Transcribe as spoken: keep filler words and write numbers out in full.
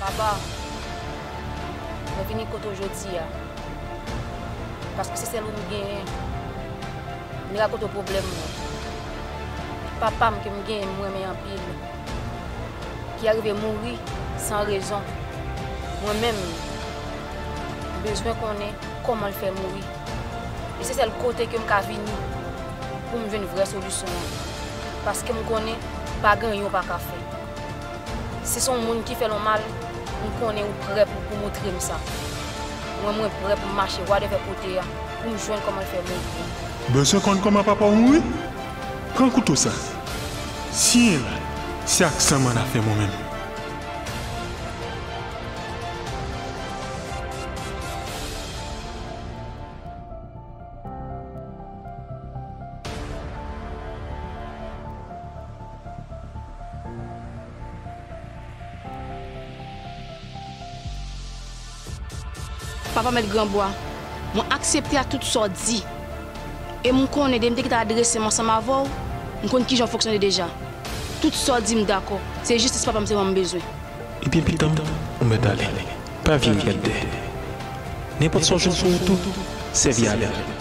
Papa, mwen vini kote w jodi a, paske se sèl ou m genyen. Vin rakonte w pwoblèm mwen. Papa m ke m genyen, m renmen anpil, ki arive mouri san rezon. Mwen menm, m bezwen konnen kòman l fè mouri. E se sèl kote ke m ka vini pou m jwenn vrè solisyon an. Paske m konnen pa gen anyen w pa ka fè. Si se yon moun ki fè l yon mal, m konnen ou prè pou, pou montre m sa. Mwen, mwen prè pou m mache wadèvè kote a, pou m jwenn kòman l fè mouri an. Bezwen konn kòman papa w mouri? Pran kouto sa. Siyen la, se ak san m ann afè mwen menm. Papa Mèt Granbwa, mwen aksepte ak tout sa w di. E m konnen depi m te kite adrese m ansanm avè w, m konn kijan w fonksyone deja. Tout sa w di m dakò. Se jistis papa m sèlman m bezwen. Ebyen pitan m, ou mèt ale. Pa vire gad dèyè. Nenpòt sa w jwenn sou wout ou, sèvi avè l.